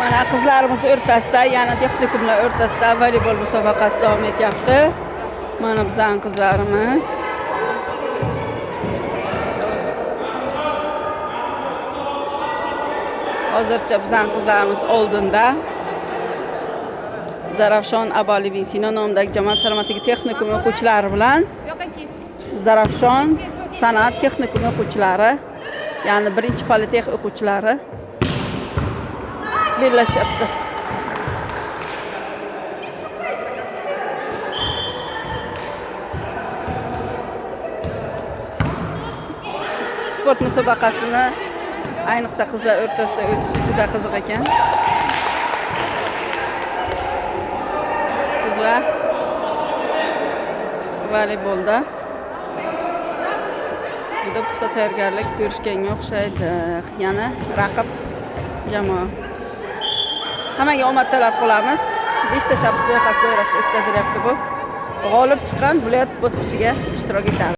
Mana qizlarimiz o'rtasida, yana texnikumlar o'rtasida voleybol musobaqasi davom etyapti. Mana bizning qizlarimiz. Hozircha bizning qizlarimiz oldinda. Zarafshon Abali ibn Sino nomidagi jamoat salomatligi texnikumi o'quvchilari bilan Zarafshon san'at texnikumi o'quvchilari, ya'ni birinchi politex o'quvchilari bellashyapti. Sport musobaqasini ayniqsa qizlar o'rtasida o'tishi juda qiziq ekan. Qizlar voleybolda juda puxta tayyorgarlik ko'rishganga o'xshaydi. Yana raqib jamoa. Hammaga omad tilab qolamiz. 5 tashabbus loyihasi doirasida o'tkazilyapti bu. G'olib chiqqan viloyat bosqichiga ishtirok etadi.